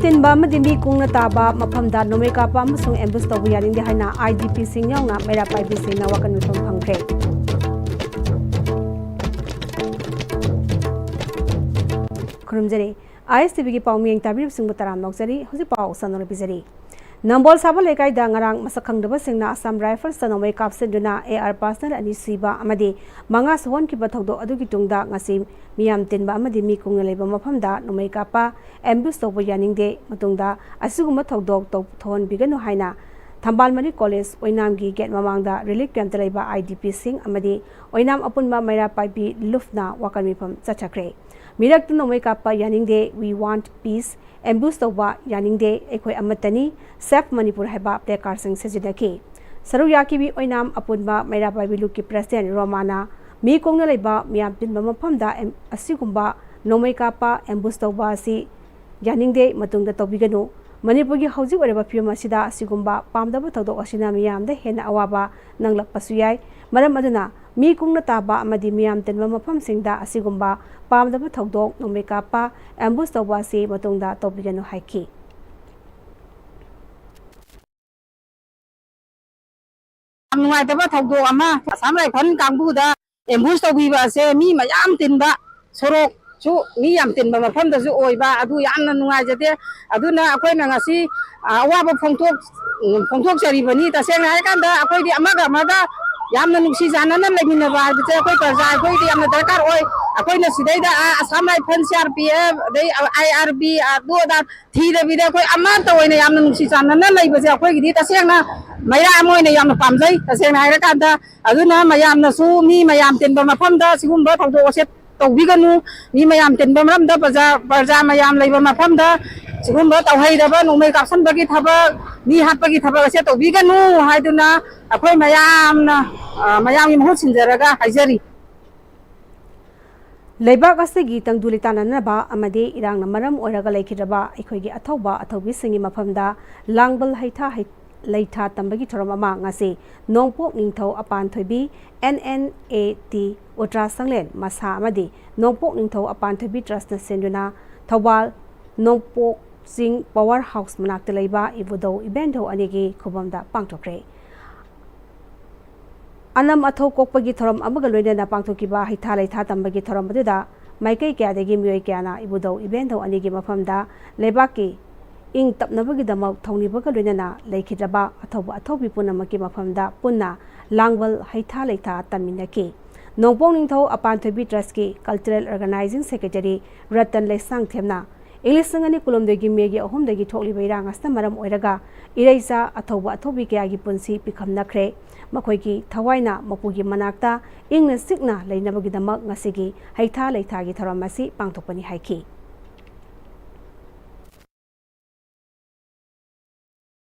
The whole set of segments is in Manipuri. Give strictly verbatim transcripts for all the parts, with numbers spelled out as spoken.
ꯇꯤꯟꯕ ꯑꯃꯗꯤ ꯃꯤ ꯀꯨꯡꯅ ꯇꯥꯕ ꯃꯐꯝꯗ ꯅꯣꯡꯃꯩ ꯀꯥꯞꯄ ꯑꯃꯁꯨꯡ ꯑꯦꯝꯕꯨꯁ ꯇꯧꯕ ꯌꯥꯅꯤꯡꯗꯦ ꯍꯥꯏꯅ ꯑꯥꯏ ꯗꯤ ꯄꯤꯁꯤꯡ ꯌꯥꯎꯅ ꯃꯩꯔꯥ ꯄꯥꯏꯕꯤꯁꯤꯡꯅ ꯋꯥꯀꯟ ꯃꯤꯐꯝ ꯐꯪꯈ꯭ꯔꯦ꯫ ꯈꯨꯔꯨꯝꯖꯔꯤ꯫ ꯑꯥꯏ ꯑꯦꯁ ꯇꯤ ꯚꯤꯒꯤ ꯄꯥꯎ ꯃꯤꯌꯦꯡ ꯇꯥꯕꯤꯔꯤꯕꯁꯤꯡꯕꯨ ꯇꯔꯥꯝꯅ ꯑꯣꯛꯆꯔꯤ꯫ ꯍꯧꯖꯤꯛ ꯄꯥꯎ ꯁꯟꯗꯣꯛꯅ ꯄꯤꯖꯔꯤ꯫ ꯅꯝꯕꯣꯜ ꯁꯥꯕ ꯂꯩꯀꯥꯏꯗ ꯉꯔꯥꯡ ꯃꯁꯛ ꯈꯪꯗꯕꯁꯤꯡꯅ ꯑꯁꯥꯝ ꯔꯥꯏꯐꯜꯁꯇ ꯅꯣꯡꯃꯩ ꯀꯥꯞꯁꯤꯟꯗꯨꯅ ꯑꯦ ꯑꯥꯔ ꯄꯥꯔꯁꯅꯦꯜ ꯑꯅꯤ ꯁꯤꯕ ꯑꯃꯗꯤ ꯃꯉꯥ ꯁꯣꯛꯍꯟꯈꯤꯕ ꯊꯧꯗꯣꯛ ꯑꯗꯨꯒꯤ ꯇꯨꯡꯗ ꯉꯁꯤ ꯃꯤꯌꯥꯝ ꯇꯤꯟꯕ ꯑꯃꯗꯤ ꯃꯤ ꯀꯨꯡꯅ ꯂꯩꯕ ꯃꯐꯝꯗ ꯅꯣꯡꯃꯩ ꯀꯥꯞꯄ, ꯑꯦꯝꯕꯨꯁ ꯇꯧꯕ ꯌꯥꯅꯤꯡꯗꯦ꯫ ꯃꯇꯨꯡꯗ ꯑꯁꯤꯒꯨꯝꯕ ꯊꯧꯗꯣꯛ ꯇꯧ-, ꯊꯣꯛꯍꯟꯕꯤꯒꯅꯨ ꯍꯥꯏꯅ ꯊꯝꯕꯥꯜ ꯃꯔꯤ ꯀꯣꯂꯦꯖ ꯑꯣꯏꯅꯥꯝꯒꯤ ꯒꯦꯠ ꯃꯃꯥꯡꯗ ꯔꯤꯂꯤꯐ ꯀꯦꯝꯞꯇ ꯂꯩꯕ ꯑꯥꯏ ꯗꯤ ꯄꯤꯁꯤꯡ ꯑꯃꯗꯤ ꯑꯣꯏꯅꯥꯝ ꯑꯄꯨꯟꯕ ꯃꯩꯔꯥ ꯄꯥꯏꯕꯤ ꯂꯨꯞꯅ ꯋꯥꯀꯟ ꯃꯤꯐꯝ ꯆꯠꯊꯈ꯭ꯔꯦ꯫ ꯃꯤꯔꯛꯇ ꯅꯣꯡꯃꯩ ꯀꯥꯞꯄ ꯌꯥꯅꯤꯡꯗꯦ, "We want peace", ꯑꯦꯝꯕꯨꯁ ꯇꯧꯕ ꯌꯥꯅꯤꯡꯗꯦ, "ꯑꯩꯈꯣꯏ ꯑꯃꯠꯇꯅꯤ", "Save Manipur" ꯍꯥꯏꯕ ꯄ꯭ꯂꯦꯀꯥꯔꯗꯁꯤꯡ ꯁꯤꯖꯤꯟꯅꯈꯤ꯫ ꯁꯔꯨꯛ ꯌꯥꯈꯤꯕꯤ ꯑꯣꯏꯅꯥꯝ ꯑꯄꯨꯟꯕ ꯃꯩꯔꯥ ꯄꯥꯏꯕꯤ ꯂꯨꯞꯀꯤ ꯄ꯭ꯔꯦꯁꯤꯗꯦꯟ ꯔꯣꯃꯥꯅ ꯃꯤ ꯀꯣꯡꯅ ꯂꯩꯕ ꯃꯤꯌꯥꯝ ꯇꯤꯟꯕ ꯃꯐꯝꯗ ꯑꯦꯝ-, ꯑꯁꯤꯒꯨꯝꯕ ꯅꯣꯡꯃꯩ ꯀꯥꯞꯄ, ꯑꯦꯝꯕꯨꯁ ꯇꯧꯕ ꯑꯁꯤ ꯌꯥꯅꯤꯡꯗꯦ, ꯃꯇꯨꯡꯗ ꯇꯧꯕꯤꯒꯅꯨ꯫ ꯃꯅꯤꯄꯨꯔꯒꯤ ꯍꯧꯖꯤꯛ ꯑꯣꯏꯔꯤꯕ ꯐꯤꯕꯝ ꯑꯁꯤꯗ ꯑꯁꯤꯒꯨꯝꯕ ꯄꯥꯝꯗꯕ ꯊꯧꯗꯣꯛ ꯑꯁꯤꯅ ꯃꯤꯌꯥꯝꯗ ꯍꯦꯟꯅ ꯑꯋꯥꯕ ꯅꯪꯂꯛꯄꯁꯨ ꯌꯥꯏ꯫ ꯃꯔꯝ ꯑꯗꯨꯅ ꯃꯤ ꯀꯨꯡꯅ ꯇꯥꯕ ꯑꯃꯗꯤ ꯃꯤꯌꯥꯝ ꯇꯤꯟꯕ ꯃꯐꯝꯁꯤꯡꯗ ꯑꯁꯤꯒꯨꯝꯕ ꯄꯥꯝꯗꯕ ꯊꯧꯗꯣꯛ, ꯅꯣꯡꯃꯩ ꯀꯥꯞꯄ, ꯑꯦꯝꯕꯨꯁ ꯇꯧꯕ ꯑꯁꯤ ꯃꯇꯨꯡꯗ ꯇꯧꯕꯤꯒꯅꯨ ꯍꯥꯏꯈꯤ꯫ ꯌꯥꯝ ꯅꯨꯡꯉꯥꯏꯇꯕ ꯊꯧꯗꯣꯛ ꯑꯃ, ꯑꯁꯥꯝ ꯔꯥꯏꯐꯜ ꯀꯥꯡꯕꯨꯗ ꯑꯦꯝꯕꯨꯁ ꯇꯧꯕꯤꯕ ꯑꯁꯦ ꯃꯤ ꯃꯌꯥꯝ ꯇꯤꯟꯕ, ꯁꯣꯔꯣꯛꯁꯨ ꯃꯤ ꯌꯥꯝ ꯇꯤꯟꯕ ꯃꯐꯝꯗꯁꯨ ꯑꯣꯏꯕ, ꯑꯗꯨ ꯌꯥꯝꯅ ꯅꯨꯡꯉꯥꯏꯖꯗꯦ꯫ ꯑꯗꯨꯅ ꯑꯩꯈꯣꯏꯅ ꯉꯁꯤ, ꯑ, ꯑꯋꯥꯕ ꯐꯣꯡꯗꯣꯛ-, ꯎꯝ, ꯐꯣꯡꯗꯣꯛꯆꯔꯤꯕꯅꯤ꯫ ꯇꯁꯦꯡꯅ ꯍꯥꯏꯔꯀꯥꯟꯗ ꯑꯩꯈꯣꯏꯗꯤ ꯑꯃꯒ ꯑꯃꯒ ꯌꯥꯝꯅ ꯅꯨꯡꯁꯤ ꯆꯥꯟꯅꯅ ꯂꯩꯃꯤꯟꯅꯕ ꯍꯥꯏꯕꯁꯦ ꯑꯩꯈꯣꯏ ꯄ꯭ꯔꯖꯥ ꯑꯩꯈꯣꯏꯗꯤ ꯌꯥꯝꯅ ꯗꯔꯀꯥꯔ ꯑꯣꯏ꯫ ꯑꯩꯈꯣꯏꯅ ꯁꯤꯗꯩꯗ, ꯑ, Assam rifle, C R P F, ꯑꯗꯩ ꯑꯥꯏ ꯑꯥꯔ ꯕꯤ, ꯑꯗꯨ ꯑꯗꯥ ꯊꯤꯗꯕꯤꯗ ꯑꯩꯈꯣꯏ ꯑꯃꯠꯇ ꯑꯣꯏꯅ ꯌꯥꯝꯅ ꯅꯨꯡꯁꯤ ꯆꯥꯟꯅꯅ ꯂꯩꯕꯁꯦ ꯑꯩꯈꯣꯏꯒꯤꯗꯤ ꯇꯁꯦꯡꯅ ꯃꯩꯔꯥ ꯑꯃ ꯑꯣꯏꯅ ꯌꯥꯝꯅ ꯄꯥꯝꯖꯩ꯫ ꯇꯁꯦꯡꯅ ꯍꯥꯏꯔꯀꯥꯟꯗ, ꯑꯗꯨꯅ ꯃꯌꯥꯝꯅꯁꯨ ꯃꯤ ꯃꯌꯥꯝ ꯇꯤꯟꯕ ꯃꯐꯝꯗ ꯁꯤꯒꯨꯝꯕ ꯊꯧꯗꯣꯛ ꯋꯥꯆꯦꯠ ꯇꯧꯕꯤꯒꯅꯨ꯫ ꯃꯤ ꯃꯌꯥꯝ ꯇꯤꯟꯕ ꯃꯔꯝꯗ ꯄ꯭ꯔꯖꯥ, ꯄ꯭ꯔꯖꯥ ꯃꯌꯥꯝ ꯂꯩꯕ ꯃꯐꯝꯗ ꯁꯤꯒꯨꯝꯕ ꯇꯧꯍꯩꯗꯕ ꯅꯣꯡꯃꯩ ꯀꯥꯞꯁꯟꯕꯒꯤ ꯊꯕꯛ, ꯃꯤ ꯍꯥꯠꯄꯒꯤ ꯊꯕꯛ ꯑꯁꯦ ꯇꯧꯕꯤꯒꯅꯨ ꯍꯥꯏꯗꯨꯅ ꯑꯩꯈꯣꯏ ꯃꯌꯥꯝꯅ, ꯑ, ꯃꯌꯥꯝꯒꯤ ꯃꯍꯨꯠ ꯁꯤꯟꯖꯔꯒ ꯍꯥꯏꯖꯔꯤ꯫ ꯂꯩꯕꯥꯛ ꯑꯁꯤꯒꯤ ꯇꯪꯗꯨ ꯂꯩꯇꯥꯅꯅꯕ ꯑꯃꯗꯤ ꯏꯔꯥꯡꯅ ꯃꯔꯝ ꯑꯣꯏꯔꯒ ꯂꯩꯈꯤꯗ꯭ꯔꯕ ꯑꯩꯈꯣꯏꯒꯤ ꯑꯊꯧꯕ ꯑꯊꯧꯕꯤꯁꯤꯡꯒꯤ ꯃꯐꯝꯗ ꯂꯥꯡꯕꯜ ꯍꯩꯊꯥ ꯍꯩ-, ꯂꯩꯊꯥ ꯇꯝꯕꯒꯤ ꯊꯧꯔꯝ ꯑꯃ ꯉꯁꯤ ꯅꯣꯡꯄꯣꯛ ꯅꯤꯡꯊꯧ ꯑꯄꯥꯟꯊꯣꯏꯕꯤ, ꯑꯦꯟ ꯑꯦꯟ ꯑꯦ ꯇꯤ, ꯎꯇ꯭ꯔꯥ ꯁꯪꯂꯦꯟ ꯃꯁꯥ ꯑꯃꯗꯤ ꯅꯣꯡꯄꯣꯛ ꯅꯤꯡꯊꯧ ꯑꯄꯥꯟꯊꯣꯏꯕꯤ ꯇ꯭ꯔꯁꯅ ꯁꯤꯟꯗꯨꯅ ꯊꯧꯕꯥꯜ ꯅꯣꯡꯄꯣꯛ ꯆꯤꯡ ꯄꯋꯥꯔ ꯍꯥꯎꯁ ꯃꯅꯥꯛꯇ ꯂꯩꯕ ꯏꯕꯨꯙꯧ ꯏꯕꯦꯟꯙꯧ ꯑꯅꯤꯒꯤ ꯈꯨꯕꯝꯗ ꯄꯥꯡꯊꯣꯛꯈ꯭ꯔꯦ꯫ ꯑꯅꯝ ꯑꯊꯧ ꯀꯣꯛꯄꯒꯤ ꯊꯧꯔꯝ ꯑꯃꯒ ꯂꯣꯏꯅꯅ ꯄꯥꯡꯊꯣꯛꯈꯤꯕ ꯍꯩꯊꯥ ꯂꯩꯊꯥ ꯇꯝꯕꯒꯤ ꯊꯧꯔꯝ ꯑꯗꯨꯗ ꯃꯥꯏꯀꯩ ꯀꯌꯥꯗꯒꯤ ꯃꯤꯑꯣꯏ ꯀꯌꯥꯅ ꯏꯕꯨꯙꯧ ꯏꯕꯦꯟꯙꯧ ꯑꯅꯤꯒꯤ ꯃꯐꯝꯗ ꯂꯩꯕꯥꯛꯀꯤ ꯏꯪ ꯇꯞꯅꯕꯒꯤꯗꯃꯛ ꯊꯧꯅꯤꯕꯒ ꯂꯣꯏꯅꯅ ꯂꯩꯈꯤꯗ꯭ꯔꯕ ꯑꯊꯧꯕ ꯑꯊꯧꯕꯤ ꯄꯨꯝꯅꯃꯛꯀꯤ ꯃꯐꯝꯗ ꯄꯨꯟꯅ ꯂꯥꯡꯕꯜ ꯍꯩꯊꯥ ꯂꯩꯊꯥ ꯇꯝꯃꯤꯟꯅꯈꯤ꯫ ꯅꯣꯡꯄꯣꯛ ꯅꯤꯡꯊꯧ ꯑꯄꯥꯟꯊꯣꯏꯕꯤ ꯇ꯭ꯔꯁꯀꯤ ꯀꯜꯆꯔꯦꯜ ꯑꯣꯔꯒꯅꯥꯏꯖꯤꯡ ꯁꯦꯀ꯭ꯔꯦꯇꯔꯤ ꯔꯇꯟ ꯂꯩꯁꯥꯡꯊꯦꯝꯅ ꯏꯪ ꯂꯤꯁꯤꯡ ꯑꯅꯤ ꯀꯨꯟꯍꯨꯝꯗꯣꯏꯒꯤ ꯃꯦꯒꯤ ꯑꯍꯨꯝꯗꯒꯤ ꯊꯣꯛꯂꯤꯕ ꯏꯔꯥꯡ ꯑꯁꯤꯅ ꯃꯔꯝ ꯑꯣꯏꯔꯒ ꯏꯔꯩꯆꯥ ꯑꯊꯧꯕ ꯑꯊꯧꯕꯤ ꯀꯌꯥꯒꯤ ꯄꯨꯟꯁꯤ ꯄꯤꯈꯝꯅꯈ꯭ꯔꯦ꯫ ꯃꯈꯣꯏꯒꯤ ꯊꯋꯥꯏꯅ ꯃꯄꯨꯒꯤ ꯃꯅꯥꯛꯇ ꯏꯪꯅ ꯆꯤꯛꯅ ꯂꯩꯅꯕꯒꯤꯗꯃꯛ ꯉꯁꯤꯒꯤ ꯍꯩꯊꯥ ꯂꯩꯊꯥꯒꯤ ꯊꯧꯔꯝ ꯑꯁꯤ ꯄꯥꯡꯊꯣꯛꯄꯅꯤ ꯍꯥꯏꯈꯤ꯫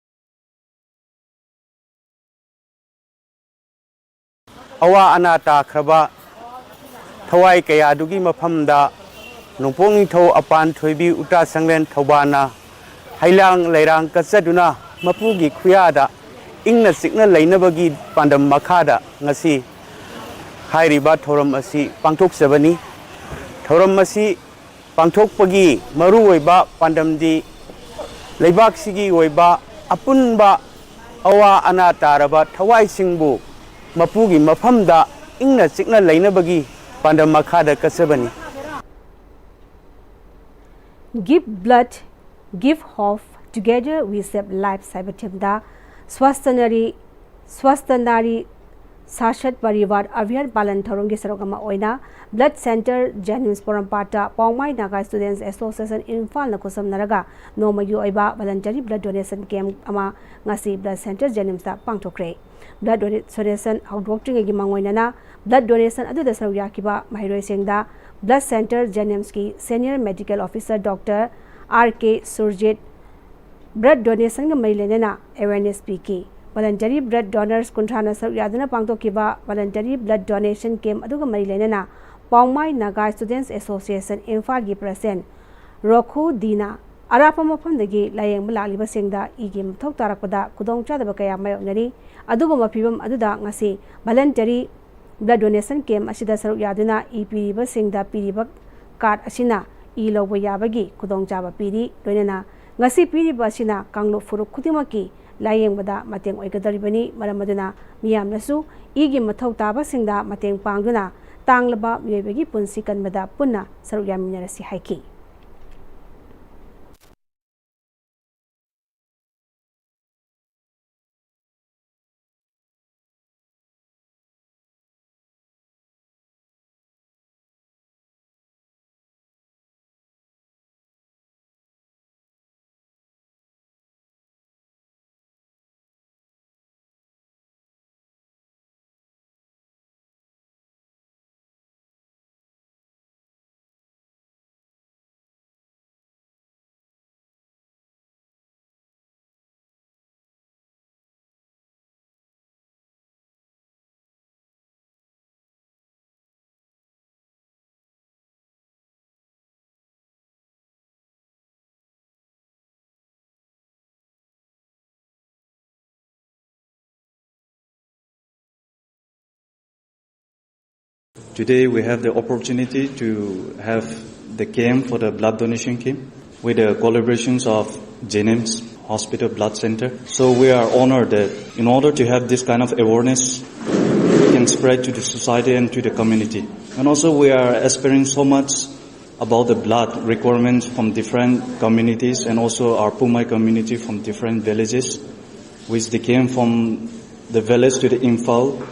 ꯑꯋꯥ ꯑꯅꯥ ꯇꯥꯈ꯭ꯔꯕ ꯊꯋꯥꯏ ꯀꯌꯥꯗꯨꯒꯤ ꯃꯐꯝꯗ ꯅꯣꯡꯄꯣꯛ ꯅꯤꯡꯊꯧ ꯑꯄꯥꯟ ꯊꯣꯏꯕꯤ ꯎꯇꯥ ꯁꯪꯂꯦꯟ ꯊꯧꯕꯥꯜꯅ ꯍꯩꯂꯥꯡ ꯂꯩꯔꯥꯡ ꯀꯠꯆꯗꯨꯅ ꯃꯄꯨꯒꯤ ꯈꯨꯌꯥꯗ ꯏꯪꯅ ꯆꯤꯛꯅ ꯂꯩꯅꯕꯒꯤ ꯄꯥꯟꯗꯝ ꯃꯈꯥꯗ ꯉꯁꯤ ꯍꯥꯏꯔꯤꯕ ꯊꯧꯔꯝ ꯑꯁꯤ ꯄꯥꯡꯊꯣꯛꯆꯕꯅꯤ꯫ ꯊꯧꯔꯝ ꯑꯁꯤ ꯄꯥꯡꯊꯣꯛꯄꯒꯤ ꯃꯔꯨꯑꯣꯏꯕ ꯄꯥꯟꯗꯝꯗꯤ ꯂꯩꯕꯥꯛꯁꯤꯒꯤ ꯑꯣꯏꯕ ꯑꯄꯨꯟꯕ ꯑꯋꯥ ꯑꯅꯥ ꯇꯥꯔꯕ ꯊꯋꯥꯏꯁꯤꯡꯕꯨ ꯃꯄꯨꯒꯤ ꯃꯐꯝꯗ ꯏꯪꯅ ꯆꯤꯛꯅ ꯂꯩꯅꯕꯒꯤ ꯄꯥꯟꯗꯝ ꯃꯈꯥꯗ ꯀꯠꯆꯕꯅꯤ꯫ Give blood, give hope, together we save lives ꯍꯥꯏꯕ ꯊꯤꯝꯗ ꯁ꯭ꯋꯥꯁꯊ ꯅꯥꯔꯤ, ꯁ꯭ꯋꯥꯁꯊ ꯅꯥꯔꯤ ꯁꯥꯁꯠ ꯄꯔꯤꯋꯥꯔ ꯑꯚꯤꯌꯥꯟ ꯄꯥꯂꯟ ꯊꯧꯔꯝꯒꯤ ꯁꯔꯨꯛ ꯑꯃ ꯑꯣꯏꯅ ꯕ꯭ꯂꯗ ꯁꯦꯟꯇꯔ ꯖꯦꯅꯤꯝꯁ ꯄꯣꯔꯣꯝꯄꯥꯠꯇ ꯄꯥꯎꯃꯥꯏ ꯅꯥꯒꯥ ꯁ꯭ꯇꯨꯗꯦꯟꯠꯁ ꯑꯦꯁꯣꯁꯤꯌꯦꯁꯟ ꯏꯝꯐꯥꯜꯅ ꯈꯨꯠꯁꯝꯅꯔꯒ ꯅꯣꯡꯃꯒꯤ ꯑꯣꯏꯕ ꯚꯣꯂꯟꯇꯔꯤ ꯕ꯭ꯂꯗ ꯗꯣꯅꯦꯁꯟ ꯀꯦꯝꯞ ꯑꯃ ꯉꯁꯤ ꯕ꯭ꯂꯗ ꯁꯦꯟꯇꯔ ꯖꯦꯅꯤꯝꯁꯇ ꯄꯥꯡꯊꯣꯛꯈ꯭ꯔꯦ꯫ ꯕ꯭ꯂꯗ ꯗꯣꯅꯦꯁꯟ ꯍꯧꯗꯣꯛꯇ꯭ꯔꯤꯉꯩꯒꯤ ꯃꯥꯡꯑꯣꯏꯅꯅ ꯕ꯭ꯂꯗ ꯗꯣꯅꯦꯁꯟ ꯑꯗꯨꯗ ꯁꯔꯨꯛ ꯌꯥꯈꯤꯕ ꯃꯍꯩꯔꯣꯏꯁꯤꯡꯗ ꯕ꯭ꯂꯗ ꯁꯦꯟꯇꯔ ꯖꯦꯅꯤꯝꯁꯀꯤ senior medical officer doctor R K Surjit blood ꯗꯣꯅꯦꯁꯟꯒ ꯃꯔꯤ ꯂꯩꯅꯅ ꯑꯦꯋꯦꯔꯅꯦꯁ ꯄꯤꯈꯤ꯫ ꯚꯣꯂꯟꯇꯔꯤ ꯕ꯭ꯂꯗ ꯗꯣꯅꯔꯁ ꯀꯨꯟꯊ꯭ꯔꯥꯅ ꯁꯔꯨꯛ ꯌꯥꯗꯨꯅ ꯄꯥꯡꯊꯣꯛꯈꯤꯕ ꯚꯣꯂꯟꯇꯔꯤ ꯕ꯭ꯂꯗ ꯗꯣꯅꯦꯁꯟ ꯀꯦꯝꯞ ꯑꯗꯨꯒ ꯃꯔꯤ ꯂꯩꯅꯅ ꯄꯥꯎꯃꯥꯏ ꯅꯥꯒꯥ ꯁ꯭ꯇꯨꯗꯦꯟꯠꯁ ꯑꯦꯁꯣꯁꯤꯌꯦꯁꯟ ꯏꯝꯐꯥꯜꯒꯤ ꯄ꯭ꯔꯁꯤꯗꯦꯟꯠ ꯔꯣꯈꯨ ꯗꯤꯅ ꯑꯔꯥꯞꯄ ꯃꯐꯝꯗꯒꯤ ꯂꯥꯌꯦꯡꯕ ꯂꯥꯛꯂꯤꯕꯁꯤꯡꯗ ꯏꯒꯤ ꯃꯊꯧ ꯇꯥꯔꯛꯄꯗ ꯈꯨꯗꯣꯡꯆꯥꯗꯕ ꯀꯌꯥ ꯃꯥꯌꯣꯛꯅꯔꯤ꯫ ꯑꯗꯨꯒꯨꯝꯕ ꯐꯤꯚꯝ ꯑꯗꯨꯗ ꯉꯁꯤ ꯚꯣꯂꯟꯇꯔꯤ ꯕ꯭ꯂꯗ ꯗꯣꯅꯦꯁꯟ ꯀꯦꯝꯞ ꯑꯁꯤꯗ ꯁꯔꯨꯛ ꯌꯥꯗꯨꯅ ꯏ ꯄꯤꯔꯤꯕꯁꯤꯡꯗ ꯄꯤꯔꯤꯕ ꯀꯥꯔꯗ ꯑꯁꯤꯅ ꯏ ꯂꯧꯕ ꯌꯥꯕꯒꯤ ꯈꯨꯗꯣꯡꯆꯥꯕ ꯄꯤꯔꯤ꯫ ꯂꯣꯏꯅꯅ ꯉꯁꯤ ꯄꯤꯔꯤꯕ ꯑꯁꯤꯅ ꯀꯥꯡꯂꯨꯞ ꯐꯨꯔꯨꯞ ꯈꯨꯗꯤꯡꯃꯛꯀꯤ ꯂꯥꯌꯦꯡꯕꯗ ꯃꯇꯦꯡ ꯑꯣꯏꯒꯗꯧꯔꯤꯕꯅꯤ꯫ ꯃꯔꯝ ꯑꯗꯨꯅ ꯃꯤꯌꯥꯝꯅꯁꯨ ꯏꯒꯤ ꯃꯊꯧ ꯇꯥꯕꯁꯤꯡꯗ ꯃꯇꯦꯡ ꯄꯥꯡꯗꯨꯅ ꯇꯥꯡꯂꯕ ꯃꯤꯑꯣꯏꯕꯒꯤ ꯄꯨꯟꯁꯤ ꯀꯟꯕꯗ ꯄꯨꯟꯅ ꯁꯔꯨꯛ ꯌꯥꯃꯤꯟꯅꯔꯁꯤ ꯍꯥꯏꯈꯤ꯫ Today we have the opportunity to have the camp for the blood donation camp with the collaborations of Jennings Hospital Blood Center. So we are honored that in order to have this kind of awareness, we can spread to the society and to the community. And also we are aspiring so much about the blood requirements from different communities and also our Poumai community from different villages, which they came from the village to the Imphal,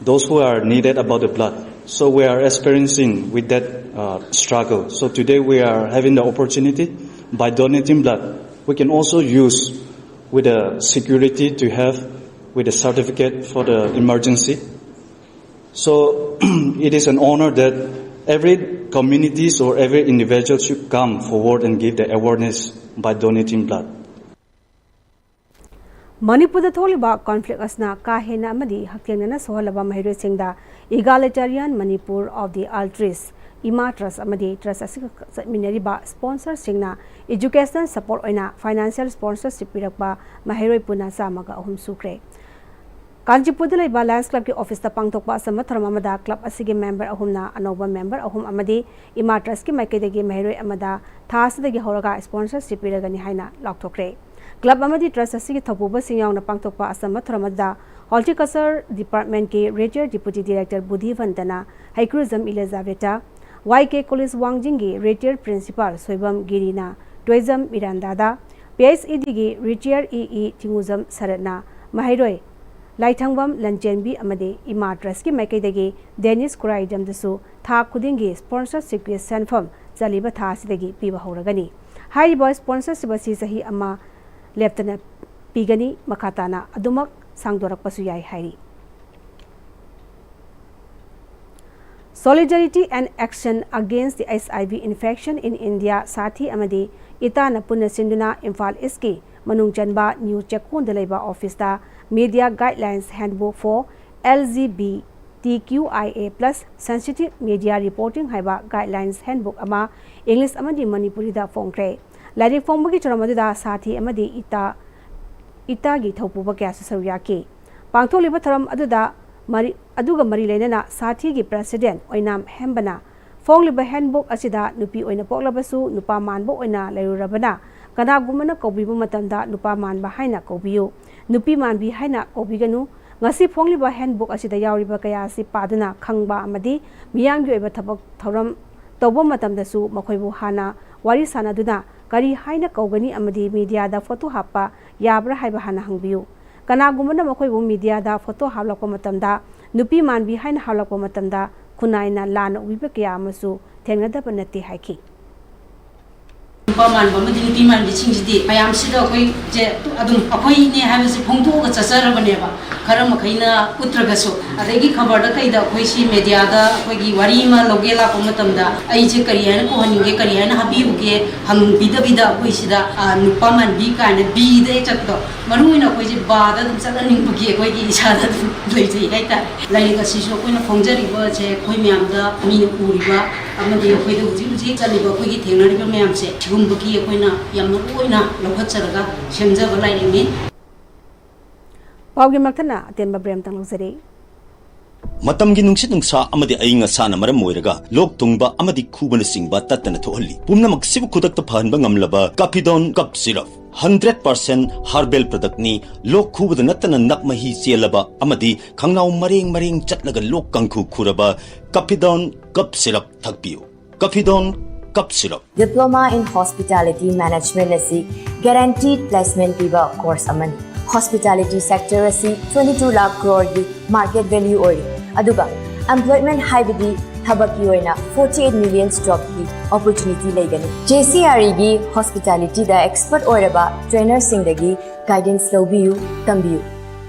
those who are needed about the blood. So we are experiencing with that uh, struggle. So today we are having the opportunity by donating blood. We can also use with the security to have with the certificate for the emergency. So it is an honor that every communities or every individual should come forward and give the awareness by donating blood. ꯃꯅꯤꯄꯨꯔꯗ ꯊꯣꯛꯂꯤꯕ ꯀꯣꯟꯐ꯭ꯂꯤꯛ ꯑꯁꯤꯅ ꯀꯥ ꯍꯦꯟꯅ ꯑꯃꯗꯤ ꯍꯛꯊꯦꯡꯅꯅ ꯁꯣꯛꯍꯜꯂꯕ ꯃꯍꯩꯔꯣꯏꯁꯤꯡꯗ Egalitarian Manipur of the Altruist, ꯏꯃꯥ ꯇ꯭ꯔꯁ ꯑꯃꯗꯤ ꯇ꯭ꯔꯁ ꯑꯁꯤꯒ ꯆꯠꯃꯤꯟꯅꯔꯤꯕ ꯁ꯭ꯄꯣꯟꯁꯔꯁꯤꯡꯅ ꯏꯖꯨꯀꯦꯁꯅꯦꯜ ꯁꯄꯣꯔꯠ ꯑꯣꯏꯅ ꯐꯥꯏꯅꯥꯟꯁꯤꯌꯦꯜ ꯁ꯭ꯄꯣꯟꯁꯔꯁꯤꯞ ꯄꯤꯔꯛꯄ ꯃꯍꯩꯔꯣꯏ ꯄꯨꯟꯅ ꯆꯥꯝꯃꯒ ꯑꯍꯨꯝ ꯁꯨꯈ꯭ꯔꯦ꯫ ꯀꯥꯟꯆꯤꯄꯨꯔꯗ ꯂꯩꯕ ꯂꯥꯌꯟꯁ ꯀ꯭ꯂꯕꯀꯤ ꯑꯣꯐꯤꯁꯇ ꯄꯥꯡꯊꯣꯛꯄ ꯑꯆꯝꯕ ꯊꯧꯔꯝ ꯑꯃꯗ ꯀ꯭ꯂꯕ ꯑꯁꯤꯒꯤ ꯃꯦꯝꯕꯔ ꯑꯍꯨꯝꯅ ꯑꯅꯧꯕ ꯃꯦꯝꯕꯔ ꯑꯍꯨꯝ ꯑꯃꯗꯤ ꯏꯃꯥ ꯇ꯭ꯔꯁꯀꯤ ꯃꯥꯏꯀꯩꯗꯒꯤ ꯃꯍꯩꯔꯣꯏ ꯑꯃꯗ ꯊꯥ ꯑꯁꯤꯗꯒꯤ ꯍꯧꯔꯒ ꯁ꯭ꯄꯣꯟꯁꯔꯁꯤꯞ ꯄꯤꯔꯒꯅꯤ ꯍꯥꯏꯅ ꯂꯥꯎꯊꯣꯛꯈ꯭ꯔꯦ꯫ ꯀ꯭ꯂꯕ ꯑꯃꯗꯤ ꯇ꯭ꯔꯁ ꯑꯁꯤꯒꯤ ꯊꯧꯄꯨꯕꯁꯤꯡ ꯌꯥꯎꯅ ꯄꯥꯡꯊꯣꯛꯄ ꯑꯆꯝꯕ ꯊꯧꯔꯝ ꯑꯗꯨꯗ ꯍꯣꯔꯇꯤꯀꯜꯆꯔ ꯗꯤꯄꯥꯔꯠꯃꯦꯟꯠꯀꯤ ꯔꯤꯇꯥꯌꯔ ꯗꯤꯄꯨꯇꯤ ꯗꯤꯔꯦꯛꯇꯔ ꯕꯨꯙꯤꯚꯟꯗꯅ ꯍꯩꯀ꯭ꯔꯨꯖꯝ ꯏꯂꯤꯖꯥꯕꯦꯊꯥ, ꯋꯥꯏ ꯀꯦ ꯀꯣꯂꯦꯖ ꯋꯥꯡꯖꯤꯡꯒꯤ ꯔꯤꯇꯥꯌꯔ ꯄ꯭ꯔꯤꯟꯁꯤꯄꯥꯜ ꯁꯣꯏꯕꯝ ꯒꯤꯔꯤꯅ ꯇꯣꯏꯖꯝ ꯃꯤꯔꯥꯟꯗꯥꯗ, ꯄꯤ ꯑꯩꯆ ꯏ ꯗꯤꯒꯤ ꯔꯤꯇꯥꯌꯔ ꯏ ꯏ ꯊꯤꯡꯉꯨꯖꯝ ꯁꯔꯠꯅ ꯃꯍꯩꯔꯣꯏ ꯂꯥꯏꯊꯪꯕꯝ ꯂꯟꯆꯦꯟꯕꯤ ꯑꯃꯗꯤ ꯏꯃꯥ ꯇ꯭ꯔꯁꯀꯤ ꯃꯥꯏꯀꯩꯗꯒꯤ ꯗꯦꯅꯤꯁ ꯈꯨꯔꯥꯏꯖꯝꯗꯁꯨ ꯊꯥ ꯈꯨꯗꯤꯡꯒꯤ ꯁ꯭ꯄꯣꯟꯁꯔꯁꯤꯞꯀꯤ ꯁꯦꯟꯐꯝ ꯆꯠꯂꯤꯕ ꯊꯥ ꯑꯁꯤꯗꯒꯤ ꯄꯤꯕ ꯍꯧꯔꯒꯅꯤ꯫ ꯍꯥꯏꯔꯤꯕ ꯁ꯭ꯄꯣꯟꯁꯔꯁꯤꯞ ꯑꯁꯤ ꯆꯍꯤ ꯑꯃ ꯂꯦꯞꯇꯅ ꯄꯤꯒꯅꯤ, ꯃꯈꯥ ꯇꯥꯅ ꯑꯗꯨꯃꯛ ꯁꯥꯡꯗꯣꯔꯛꯄꯁꯨ ꯌꯥꯏ ꯍꯥꯏꯔꯤ꯫ Solidarity and Action Against the H I V Infection in India ꯁꯥꯊꯤ ꯑꯃꯗꯤ ꯏꯇꯥꯅ ꯄꯨꯟꯅ ꯁꯤꯟꯗꯨꯅ ꯏꯝꯐꯥꯜ ꯏꯁꯀꯤ ꯃꯅꯨꯡ ꯆꯟꯕ ꯅ꯭ꯌꯨ ꯆꯦꯛꯀꯣꯟꯗ ꯂꯩꯕ ꯑꯣꯐꯤꯁꯇ media guidelines handbook for L G B T Q I A plus sensitive media reporting ꯍꯥꯏꯕ ꯒꯥꯏꯗꯂꯥꯏꯟꯁ ꯍꯦꯟꯕꯨꯛ ꯑꯃ ꯏꯪꯂꯤꯁ ꯑꯃꯗꯤ ꯃꯅꯤꯄꯨꯔꯤꯗ ꯐꯣꯡꯈ꯭ꯔꯦ꯫ ꯂꯥꯏꯔꯤꯛ ꯐꯣꯡꯕꯒꯤ ꯊꯧꯔꯝ ꯑꯗꯨꯗ ꯁꯥꯊꯤ ꯑꯃꯗꯤ ꯏꯇꯥ, ꯏꯇꯥꯒꯤ ꯊꯧꯄꯨꯕ ꯀꯌꯥꯁꯨ ꯁꯔꯨꯛ ꯌꯥꯈꯤ꯫ ꯄꯥꯡꯊꯣꯛꯂꯤꯕ ꯊꯧꯔꯝ ꯑꯗꯨꯗ ꯃꯔꯤ, ꯑꯗꯨꯒ ꯃꯔꯤ ꯂꯩꯅꯅ ꯁꯥꯊꯤꯒꯤ ꯄ꯭ꯔꯦꯁꯤꯗꯦꯟꯠ ꯑꯣꯏꯅꯥꯝ ꯍꯦꯝꯕꯅ ꯐꯣꯡꯂꯤꯕ ꯍꯦꯟꯕꯨꯛ ꯑꯁꯤꯗ ꯅꯨꯄꯤ ꯑꯣꯏꯅ ꯄꯣꯛꯂꯕꯁꯨ ꯅꯨꯄꯥ ꯃꯥꯟꯕ ꯑꯣꯏꯅ ꯂꯩꯔꯨꯔꯕꯅ ꯀꯅꯥꯒꯨꯝꯕꯅ ꯀꯧꯕꯤꯕ ꯃꯇꯝꯗ ꯅꯨꯄꯥ ꯃꯥꯟꯕ ꯍꯥꯏꯅ ꯀꯧꯕꯤꯌꯨ, ꯅꯨꯄꯤ ꯃꯥꯟꯕꯤ ꯍꯥꯏꯅ ꯀꯧꯕꯤꯒꯅꯨ꯫ ꯉꯁꯤ ꯐꯣꯡꯂꯤꯕ ꯍꯦꯟꯕꯨꯛ ꯑꯁꯤꯗ ꯌꯥꯎꯔꯤꯕ ꯀꯌꯥ ꯑꯁꯤ ꯄꯥꯗꯨꯅ ꯈꯪꯕ ꯑꯃꯗꯤ ꯃꯤꯌꯥꯝꯒꯤ ꯑꯣꯏꯕ ꯊꯕꯛ ꯊꯧꯔꯝ ꯇꯧꯕ ꯃꯇꯝꯗꯁꯨ ꯃꯈꯣꯏꯕꯨ ꯍꯥꯟꯅ ꯋꯥꯔꯤ ꯁꯥꯟꯅꯗꯨꯅ ꯀꯔꯤ ꯍꯥꯏꯅ ꯀꯧꯒꯅꯤ ꯑꯃꯗꯤ ꯃꯤꯗꯤꯌꯥꯗ ꯐꯣꯇꯣ ꯍꯥꯞꯄ ꯌꯥꯕ꯭ꯔꯥ ꯍꯥꯏꯕ ꯍꯥꯟꯅ ꯍꯪꯕꯤꯌꯨ꯫ ꯀꯅꯥꯒꯨꯝꯕꯅ ꯃꯈꯣꯏꯕꯨ ꯃꯤꯗꯤꯌꯥꯗ ꯐꯣꯇꯣ ꯍꯥꯞꯂꯛꯄ ꯃꯇꯝꯗ ꯅꯨꯄꯤ ꯃꯥꯟꯕꯤ ꯍꯥꯏꯅ ꯍꯥꯞꯂꯛꯄ ꯃꯇꯝꯗ ꯈꯨꯟꯅꯥꯏꯅ ꯂꯥꯟꯅ ꯎꯕꯤꯕ ꯀꯌꯥ ꯑꯃꯁꯨ ꯊꯦꯡꯅꯗꯕ ꯅꯠꯇꯦ ꯍꯥꯏꯈꯤ꯫ ꯅꯨꯄꯥ ꯃꯥꯟꯕ ꯑꯃꯗꯤ ꯅꯨꯄꯤ ꯃꯥꯟꯕꯤꯁꯤꯡꯁꯤꯗꯤ ꯃꯌꯥꯝꯁꯤꯗ ꯑꯩꯈꯣꯏꯁꯦ ꯑꯗꯨꯝ ꯑꯩꯈꯣꯏꯅꯦ ꯍꯥꯏꯕꯁꯦ ꯐꯣꯡꯗꯣꯛꯑꯒ ꯆꯠꯆꯔꯕꯅꯦꯕ꯫ ꯈꯔ ꯃꯈꯩꯅ ꯎꯠꯇ꯭ꯔꯒꯁꯨ, ꯑꯗꯒꯤ ꯈꯕꯔꯗ ꯀꯩꯗ ꯑꯩꯈꯣꯏ ꯁꯤ ꯃꯦꯗꯤꯌꯥꯗ ꯑꯩꯈꯣꯏꯒꯤ ꯋꯥꯔꯤ ꯑꯃ ꯂꯧꯒꯦ ꯂꯥꯛꯄ ꯃꯇꯝꯗ ꯑꯩꯁꯦ ꯀꯔꯤ ꯍꯥꯏꯅ ꯀꯧꯍꯟꯅꯤꯡꯒꯦ, ꯀꯔꯤ ꯍꯥꯏꯅ ꯍꯥꯞꯄꯤꯌꯨꯒꯦ ꯍꯪꯕꯤꯗꯕꯤꯗ ꯑꯩꯈꯣꯏ ꯁꯤꯗ, ꯑ, ꯅꯨꯄꯥ ꯃꯥꯟꯕꯤ ꯀꯥꯏꯅ ꯕꯤꯗ ꯍꯦꯛ ꯆꯠꯄꯗꯣ, ꯃꯔꯨ ꯑꯣꯏꯅ ꯑꯩꯈꯣꯏꯁꯦ ꯕꯥꯗ ꯑꯗꯨꯝ ꯆꯠꯍꯟꯅꯤꯡꯕꯒꯤ ꯑꯩꯈꯣꯏꯒꯤ ꯏꯁꯥꯗ ꯑꯗꯨꯝ ꯂꯩꯖꯩ ꯍꯥꯏꯇꯥꯔꯦ꯫ ꯂꯥꯏꯔꯤꯛ ꯑꯁꯤꯁꯨ ꯑꯩꯈꯣꯏꯅ ꯐꯣꯡꯖꯔꯤꯕꯁꯦ ꯑꯩꯈꯣꯏ ꯃꯌꯥꯝꯗ ꯃꯤꯅ ꯎꯔꯤꯕ ꯑꯃꯗꯤ ꯑꯩꯈꯣꯏꯗ ꯍꯧꯖꯤꯛ ꯍꯧꯖꯤꯛ ꯆꯠꯂꯤꯕ ꯑꯩꯈꯣꯏꯒꯤ ꯊꯦꯡꯅꯔꯤꯕ ꯃꯌꯥꯝꯁꯦ ꯁꯤꯒꯨꯝꯕꯒꯤ ꯑꯩꯈꯣꯏꯅ ꯌꯥꯝ ꯃꯔꯨ ꯑꯣꯏꯅ ꯂꯧꯈꯠꯆꯔꯒ ꯁꯦꯝꯖꯕ ꯂꯥꯏꯔꯤꯛꯅꯤ꯫ ꯄꯥꯎꯒꯤ ꯃꯊꯛꯅ ꯑꯇꯦꯟꯕ ꯕ꯭ꯔꯦꯝꯇꯪ ꯂꯧꯖꯔꯤ꯫ ꯃꯇꯝꯒꯤ ꯅꯨꯡꯁꯤꯠ ꯅꯨꯡꯁꯥ ꯑꯃꯗꯤ ꯑꯏꯪ ꯑꯁꯥꯅ ꯃꯔꯝ ꯑꯣꯏꯔꯒ ꯂꯣꯛ ꯊꯨꯡꯕ ꯑꯃꯗꯤ ꯈꯨꯕꯅꯆꯤꯡꯕ ꯇꯠꯇꯅ ꯊꯣꯛꯍꯜꯂꯤ꯫ ꯄꯨꯝꯅꯃꯛꯁꯤꯕꯨ ꯈꯨꯗꯛꯇ ꯐꯍꯟꯕ ꯉꯝꯂꯕ ꯀꯥꯐꯤꯗꯣꯟ cough syrup. Hundred percent herbal ꯄ꯭ꯔꯗꯛꯅꯤ꯫ ꯂꯣꯛ ꯈꯨꯕꯗ ꯅꯠꯇꯅ ꯅꯞ ꯃꯍꯤ ꯆꯦꯜꯂꯕ ꯑꯃꯗꯤ ꯈꯪꯅꯥꯎ ꯃꯔꯦꯡ ꯃꯔꯦꯡ ꯆꯠꯂꯒ ꯂꯣꯛ ꯀꯥꯡꯈꯨ ꯈꯨꯔꯕ ꯀꯥꯐꯤꯗꯣꯟ ꯀꯞ ꯁꯤꯔꯞ ꯊꯛꯄꯤꯌꯨ꯫ ꯀꯥꯐꯤꯗꯣꯟ cough syrup. Diploma in Hospitality Management ꯑꯁꯤ guaranteed placement ꯄꯤꯕ course ꯑꯃꯅꯤ꯫ Hospitality sector ꯑꯁꯤ twenty two lakh crore ꯒꯤ market value ꯑꯣꯏꯔꯤ, ꯑꯗꯨꯒ employment ꯍꯥꯏꯕꯗꯤ ꯊꯕꯛꯀꯤ ꯑꯣꯏꯅ forty eight million jobꯀꯤ opportunity ꯂꯩꯒꯅꯤ꯫ J C R E ꯒꯤ hospitalityꯗ expert ꯑꯣꯏꯔꯕ trainerꯁꯤꯡꯗꯒꯤ guidance ꯂꯧꯕꯤꯌꯨ, ꯇꯝꯕꯤꯌꯨ꯫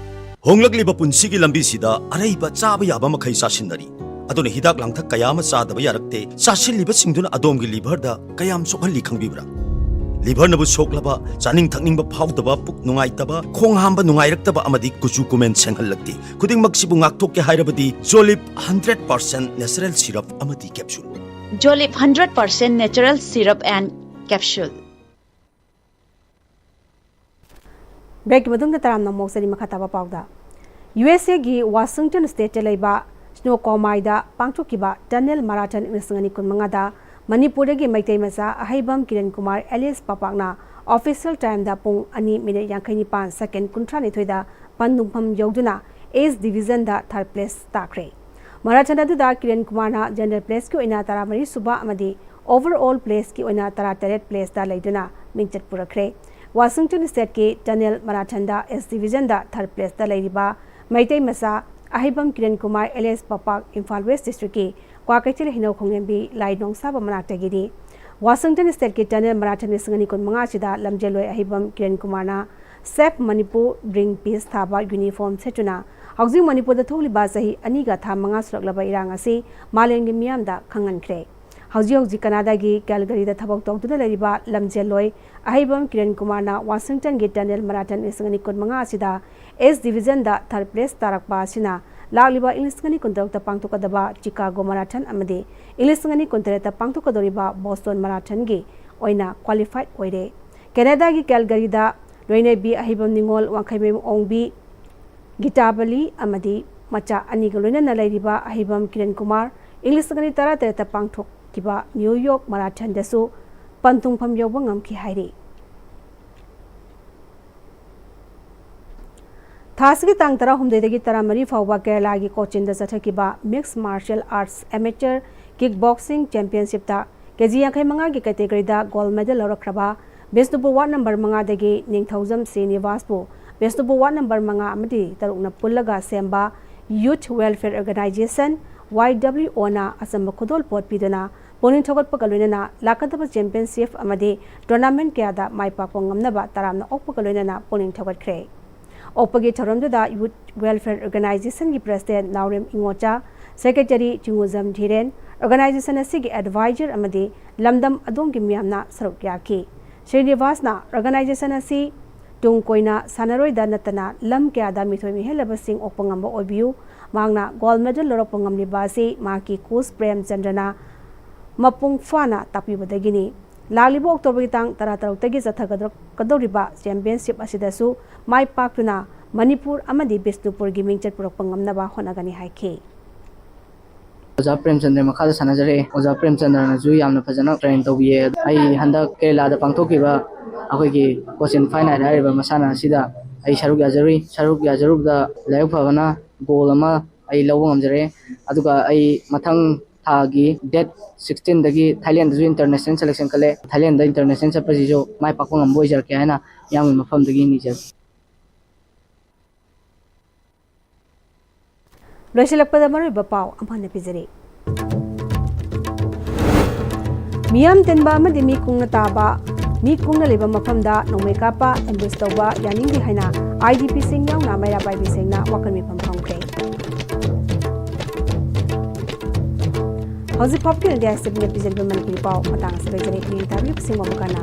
ꯍꯣꯡꯂꯛꯂꯤꯕ ꯄꯨꯟꯁꯤꯒꯤ ꯂꯝꯕꯤꯁꯤꯗ ꯑꯔꯩꯕ ꯆꯥꯕ ꯌꯥꯕ ꯃꯈꯩ ꯆꯥꯁꯤꯟꯅꯔꯤ꯫ ꯑꯗꯨꯅ ꯍꯤꯗꯥꯛ ꯂꯥꯡꯊꯛ ꯀꯌꯥ ꯑꯃ ꯆꯥꯗꯕ ꯌꯥꯔꯛꯇꯦ꯫ ꯆꯥꯁꯤꯜꯂꯤꯕꯁꯤꯡꯗꯨꯅ ꯑꯗꯣꯝꯒꯤ liverꯗ ꯀꯌꯥꯝ ꯁꯣꯛꯍꯜꯂꯤ ꯈꯪꯕꯤꯕ꯭ꯔꯥ? Liverꯅꯕꯨ ꯁꯣꯛꯂꯕ, ꯆꯥꯅꯤꯡ ꯊꯛꯅꯤꯡꯕ ꯐꯥꯎꯗꯕ, ꯄꯨꯛ ꯅꯨꯡꯉꯥꯏꯇꯕ, ꯈꯣꯡ ꯍꯥꯝꯕ ꯅꯨꯡꯉꯥꯏꯔꯛꯇꯕ ꯑꯃꯗꯤ ꯀꯨꯆꯨ ꯀꯨꯃꯦꯟ ꯁꯦꯡꯍꯜꯂꯛꯇꯦ꯫ ꯈꯨꯗꯤꯡꯃꯛꯁꯤꯕꯨ ꯉꯥꯛꯊꯣꯛꯀꯦ ꯍꯥꯏꯔꯕꯗꯤ Jolib hundred percent natural syrup ꯑꯃꯗꯤ capsule꯫ Jolib hundred percent natural syrup and capsule꯫ Breakꯀꯤ ꯃꯇꯨꯡꯗ ꯇꯔꯥꯝꯅ ꯑꯃꯨꯛ ꯆꯠꯂꯤ ꯃꯈꯥ ꯇꯥꯕ ꯄꯥꯎꯗ꯫ U S Aꯒꯤ Washington Stateꯇ ꯂꯩꯕ Snoqualmyꯗ ꯄꯥꯡꯊꯣꯛꯈꯤꯕ Tunnel Marathon ꯂꯤꯁꯤꯡ ꯑꯅꯤ ꯀꯨꯟꯃꯉꯥꯗ ꯃꯅꯤꯄꯨꯔꯗꯒꯤ ꯃꯩꯇꯩ ꯃꯆꯥ ꯑꯍꯩꯕꯝ ꯀꯤꯔꯟ ꯀꯨꯃꯥꯔ alias ꯄꯥꯄꯥꯛꯅ official timeꯗ ꯄꯨꯡ ꯑꯅꯤ minute ꯌꯥꯡꯈꯩ ꯅꯤꯄꯥꯟ second ꯀꯨꯟꯊ꯭ꯔꯥ ꯅꯤꯊꯣꯏꯗ ꯄꯟꯊꯨꯡꯐꯝ ꯌꯧꯗꯨꯅ East Divisionꯗ third place ꯇꯥꯈ꯭ꯔꯦ꯫ Marathon ꯑꯗꯨꯗ ꯀꯤꯔꯟ ꯀꯨꯃꯥꯔꯅ general placeꯀꯤ ꯑꯣꯏꯅ ꯇꯔꯥꯃꯔꯤ ꯁꯨꯕ ꯑꯃꯗꯤ overall placeꯀꯤ ꯑꯣꯏꯅ ꯇꯔꯥꯇꯔꯦꯠ placeꯇ ꯂꯩꯗꯨꯅ ꯃꯤꯡꯆꯠ ꯄꯨꯔꯛꯈ꯭ꯔꯦ꯫ Washington Stateꯀꯤ Tunnel Marathonꯗ East Divisionꯗ third placeꯇ ꯂꯩꯔꯤꯕ ꯃꯩꯇꯩ ꯃꯆꯥ ꯑꯍꯩꯕꯝ ꯀꯤꯔꯟ ꯀꯨꯃꯥꯔ alias ꯄꯥꯄꯥꯛ ꯏꯝꯐꯥꯜ West Districtꯀꯤ ꯀ꯭ꯋꯥꯀꯩꯊꯦꯜ ꯍꯩꯅꯧ ꯈꯣꯡꯂꯦꯝꯕꯤ ꯂꯥꯏ ꯅꯣꯡꯁꯥꯕ ꯃꯅꯥꯛꯇꯒꯤꯅꯤ꯫ Washington Stateꯀꯤ Tunnel Marathon ꯂꯤꯁꯤꯡ ꯑꯅꯤ ꯀꯨꯟꯃꯉꯥ ꯑꯁꯤꯗ ꯂꯝꯖꯦꯜꯂꯣꯏ ꯑꯍꯩꯕꯝ ꯀꯤꯔꯟ ꯀꯨꯃꯥꯔꯅ Save Manipur Bring Peace ꯊꯥꯕ uniform ꯁꯦꯠꯇꯨꯅ ꯍꯧꯖꯤꯛ ꯃꯅꯤꯄꯨꯔꯗ ꯊꯣꯛꯂꯤꯕ ꯆꯍꯤ ꯑꯅꯤꯒ ꯊꯥ ꯃꯉꯥ ꯁꯨꯔꯛꯂꯕ ꯏꯔꯥꯡ ꯑꯁꯤ ꯃꯥꯂꯦꯝꯒꯤ ꯃꯤꯌꯥꯝꯗ ꯈꯪꯍꯟꯈ꯭ꯔꯦ꯫ ꯍꯧꯖꯤꯛ ꯍꯧꯖꯤꯛ ꯀꯅꯥꯗꯥꯒꯤ ꯀꯦꯜꯒꯔꯤꯗ ꯊꯕꯛ ꯇꯧꯗꯨꯅ ꯂꯩꯔꯤꯕ ꯂꯝꯖꯦꯜꯂꯣꯏ ꯑꯍꯩꯕꯝ ꯀꯤꯔꯟ ꯀꯨꯃꯥꯔꯅ Washingtonꯒꯤ Tunnel Marathon ꯂꯤꯁꯤꯡ ꯑꯅꯤ ꯀꯨꯟꯃꯉꯥ ꯑꯁꯤꯗ East Divisionꯗ third place ꯇꯥꯔꯛꯄ ꯑꯁꯤꯅ ꯂꯥꯛꯂꯤꯕ ꯏꯪ ꯂꯤꯁꯤꯡ ꯑꯅꯤ ꯀꯨꯟꯇꯔꯨꯛꯇ ꯄꯥꯡꯊꯣꯛꯀꯗꯕ Chicago Marathon ꯑꯃꯗꯤ ꯏꯪ ꯂꯤꯁꯤꯡ ꯑꯅꯤ ꯀꯨꯟꯇꯔꯦꯠꯇ ꯄꯥꯡꯊꯣꯛꯀꯗꯧꯔꯤꯕ Boston Marathonꯒꯤ ꯑꯣꯏꯅ qualified ꯑꯣꯏꯔꯦ꯫ ꯀꯦꯅꯥꯗꯥꯒꯤ ꯀꯦꯜꯒꯔꯤꯗ ꯂꯣꯏꯅꯕꯤ ꯑꯍꯩꯕꯝ ꯅꯤꯉꯣꯜ, ꯋꯥꯡꯈꯩꯃꯌꯨꯝ ꯑꯣꯡꯕꯤ, ꯒꯤꯇꯥꯕꯂꯤ ꯑꯃꯗꯤ ꯃꯆꯥ ꯑꯅꯤꯒ ꯂꯣꯏꯅꯅ ꯂꯩꯔꯤꯕ ꯑꯍꯩꯕꯝ ꯀꯤꯔꯟ ꯀꯨꯃꯥꯔ ꯏꯪꯂꯤꯁ ꯒꯅꯤ ꯇꯔꯥꯇꯔꯦꯠꯇ ꯄꯥꯡꯊꯣꯛꯈꯤꯕ ꯅ꯭ꯌꯨ ꯌꯣꯔꯛ ꯃꯔꯥꯊꯟꯗꯁꯨ ꯄꯟꯊꯨꯡꯐꯝ ꯌꯧꯕ ꯉꯝꯈꯤ ꯍꯥꯏꯔꯤ꯫ ꯊꯥ ꯑꯁꯤꯒꯤ ꯇꯥꯡ ꯇꯔꯥꯍꯨꯝꯗꯣꯏꯗꯒꯤ ꯇꯔꯥꯃꯔꯤ ꯐꯥꯎꯕ ꯀꯦꯔꯂꯥꯒꯤ ꯀꯣꯆꯤꯟꯗ ꯆꯠꯊꯈꯤꯕ mix martial arts amateur kick boxing ꯆꯦꯝꯄꯤꯌꯟꯁꯤꯞꯇ ꯀꯦ ꯖꯤ ꯌꯥꯡꯈꯩ ꯃꯉꯥꯒꯤ ꯀꯦꯇꯦꯒꯣꯔꯤꯗ ꯒꯣꯜ ꯃꯦꯗꯜ ꯂꯧꯔꯛꯈ꯭ꯔꯕ ꯕꯤꯁꯅꯨꯄꯨꯔ ꯋꯥꯔꯗ ꯅꯝꯕꯔ ꯃꯉꯥꯗꯒꯤ ꯅꯤꯡꯊꯧꯖꯝ ꯁ꯭ꯔꯤꯅꯤꯋꯥꯁꯄꯨ ꯕꯤꯁꯅꯨꯄꯨꯔ ꯋꯥꯔꯗ ꯅꯝꯕꯔ ꯃꯉꯥ ꯑꯃꯗꯤ ꯇꯔꯨꯛꯅ ꯄꯨꯜꯂꯒ ꯁꯦꯝꯕ ꯌꯨꯊ ꯋꯦꯜꯐꯤꯌꯔ ꯑꯣꯔꯒꯅꯥꯏꯖꯦꯁꯟ, ꯋꯥꯏ ꯗꯕ꯭ꯂꯤꯌꯨ ꯑꯣꯅ ꯑꯆꯝꯕ ꯈꯨꯗꯣꯜꯄꯣꯠ ꯄꯤꯗꯨꯅ ꯄꯨꯛꯅꯤꯡ ꯊꯧꯒꯠꯄꯒ ꯂꯣꯏꯅꯅ ꯂꯥꯛꯀꯗꯕ ꯆꯦꯝꯄꯤꯌꯟꯁꯤꯞ ꯑꯃꯗꯤ ꯇꯣꯔꯅꯥꯃꯦꯟꯠ ꯀꯌꯥꯗ ꯃꯥꯏ ꯄꯥꯛꯄ ꯉꯝꯅꯕ ꯇꯔꯥꯝꯅ ꯑꯣꯛꯄꯒ ꯂꯣꯏꯅꯅ ꯄꯨꯛꯅꯤꯡ ꯊꯧꯒꯠꯈ꯭ꯔꯦ꯫ ꯑꯣꯛꯄꯒꯤ ꯊꯧꯔꯝꯗꯨꯗ ꯌꯨꯊ ꯋꯦꯜꯐꯤꯌꯔ ꯑꯣꯔꯒꯅꯥꯏꯖꯦꯁꯟꯒꯤ ꯄ꯭ꯔꯦꯁꯤꯗꯦꯟꯠ ꯅꯥꯎꯔꯦꯝ ꯏꯉꯣꯆꯥ, ꯁꯦꯀ꯭ꯔꯦꯇꯔꯤ ꯆꯤꯡꯉꯨꯖꯝ ꯙꯤꯔꯦꯟ, ꯑꯣꯔꯒꯅꯥꯏꯖꯦꯁꯟ ꯑꯁꯤꯒꯤ ꯑꯦꯗꯚꯥꯏꯖꯔ ꯑꯃꯗꯤ ꯂꯝꯗꯝ ꯑꯗꯣꯝꯒꯤ ꯃꯤꯌꯥꯝꯅ ꯁꯔꯨꯛ ꯌꯥꯈꯤ꯫ ꯁ꯭ꯔꯤꯅꯤꯋꯥꯁꯅ ꯑꯣꯔꯒꯅꯥꯏꯖꯦꯁꯟ ꯑꯁꯤ ꯇꯨꯡ ꯀꯣꯏꯅ ꯁꯥꯟꯅꯔꯣꯏꯗ ꯅꯠꯇꯅ ꯂꯝ ꯀꯌꯥꯗ ꯃꯤꯊꯣꯏ ꯃꯤꯍꯦꯜꯂꯕꯁꯤꯡ ꯑꯣꯛꯄ ꯉꯝꯕ ꯑꯣꯏꯕꯤꯌꯨ꯫ ꯃꯍꯥꯛꯅ ꯒꯣꯜ ꯃꯦꯗꯜ ꯂꯧꯔꯛꯄ ꯉꯝꯂꯤꯕ ꯑꯁꯤ ꯃꯍꯥꯛꯀꯤ ꯀꯣꯆ ꯄ꯭ꯔꯦꯝꯆꯟꯗ꯭ꯔꯅ ꯃꯄꯨꯡ ꯐꯥꯅ ꯇꯥꯛꯄꯤꯕꯗꯒꯤꯅꯤ꯫ ꯂꯥꯛꯂꯤꯕ ꯑꯣꯛꯇꯣꯕꯔꯒꯤ ꯇꯥꯡ ꯇꯔꯥꯇꯔꯨꯛꯇꯒꯤ ꯆꯠꯊꯒꯗꯧꯔꯤꯕ ꯆꯦꯝꯄꯤꯌꯟꯁꯤꯞ ꯑꯁꯤꯗꯁꯨ ꯃꯥꯏ ꯄꯥꯛꯇꯨꯅ ꯃꯅꯤꯄꯨꯔ ꯑꯃꯗꯤ ꯕꯤꯁꯅꯨꯄꯨꯔꯒꯤ ꯃꯤꯡꯆꯠ ꯄꯨꯔꯛꯄ ꯉꯝꯅꯕ ꯍꯣꯠꯅꯒꯅꯤ ꯍꯥꯏꯈꯤ꯫ ꯑꯣꯖꯥ ꯄ꯭ꯔꯦꯝꯆꯟꯗ꯭ꯔ ꯃꯈꯥꯗ ꯁꯥꯟꯅꯖꯔꯛꯑꯦ꯫ ꯑꯣꯖꯥ ꯄ꯭ꯔꯦꯝꯆꯟꯗ꯭ꯔꯅꯁꯨ ꯌꯥꯝꯅ ꯐꯖꯅ ꯇ꯭ꯔꯦꯟ ꯇꯧꯕꯤꯌꯦ꯫ ꯑꯩ ꯍꯟꯗꯛ ꯀꯦꯔꯂꯥꯗ ꯄꯥꯡꯊꯣꯛꯈꯤꯕ ꯑꯩꯈꯣꯏꯒꯤ ꯀꯣꯆꯤꯟ ꯐꯥꯏꯟ ꯍꯥꯏꯅ ꯍꯥꯏꯔꯤꯕ ꯃꯁꯥꯟꯅ ꯑꯁꯤꯗ ꯑꯩ ꯁꯔꯨꯛ ꯌꯥꯖꯔꯨꯏ꯫ ꯁꯔꯨꯛ ꯌꯥꯖꯔꯨꯕꯗ ꯂꯥꯏꯕꯛ ꯐꯕꯅ ꯒꯣꯜ ꯑꯃ ꯑꯩ ꯂꯧꯕ ꯉꯝꯖꯔꯦ꯫ ꯑꯗꯨꯒ ꯑꯩ ꯃꯊꯪ ꯊꯥꯒꯤ ꯗꯦꯠ ꯁꯤꯛꯁꯇꯤꯟꯗꯒꯤ ꯊꯥꯏꯂꯦꯟꯗꯁꯨ ꯏꯟꯇꯔꯅꯦꯁꯅꯦꯜ ꯁꯦꯂꯦꯛꯁꯟ ꯈꯜꯂꯦ꯫ ꯊꯥꯏꯂꯦꯟꯗ ꯏꯟꯇꯔꯅꯦꯁꯅꯦꯜ ꯆꯠꯄꯁꯤꯁꯨ ꯃꯥꯏ ꯄꯥꯛꯄ ꯉꯝꯕ ꯑꯣꯏꯖꯔꯛꯀꯦ ꯍꯥꯏꯅ ꯃꯤꯌꯥꯝꯒꯤ ꯃꯐꯝꯗꯒꯤ ꯅꯤꯖꯔꯤ꯫ ꯂꯣꯏꯁꯤꯜꯂꯛꯄꯗ ꯃꯔꯨꯑꯣꯏꯕ ꯄꯥꯎ ꯑꯃ ꯍꯟꯅ ꯄꯤꯖꯔꯤ꯫ ꯃꯤꯌꯥꯝ ꯇꯤꯟꯕ ꯑꯃꯗꯤ ꯃꯤ ꯀꯨꯡꯅ ꯇꯥꯕ, ꯃꯤ ꯀꯨꯡꯅ ꯂꯩꯕ ꯃꯐꯝꯗ ꯅꯣꯡꯃꯩ ꯀꯥꯞꯄ, ꯑꯦꯝꯕꯨꯁ ꯇꯧꯕ ꯌꯥꯅꯤꯡꯗꯦ ꯍꯥꯏꯅ ꯑꯥꯏ ꯗꯤ ꯄꯤꯁꯤꯡ ꯌꯥꯎꯅ ꯃꯩꯔꯥ ꯄꯥꯏꯕꯤꯁꯤꯡꯅ ꯋꯥꯀꯠ ꯃꯤꯐꯝ ꯐꯝꯈ꯭ꯔꯦ꯫ ꯍꯧꯖꯤꯛ ꯐꯥꯎꯕꯒꯤ ꯑꯣꯏꯅꯗꯤ ꯑꯥꯏ ꯑꯦꯁ ꯇꯤ ꯚꯤꯅ ꯄꯤꯖꯔꯤꯕ ꯃꯅꯤꯄꯨꯔꯤ ꯄꯥꯎ ꯃꯇꯥꯡ ꯑꯁꯤꯗ ꯂꯣꯏꯖꯔꯦ꯫ ꯏꯅꯤꯡ ꯇꯥꯕꯤꯔꯤꯕꯁꯤꯡꯕꯨ ꯑꯃꯨꯛ ꯍꯟꯅ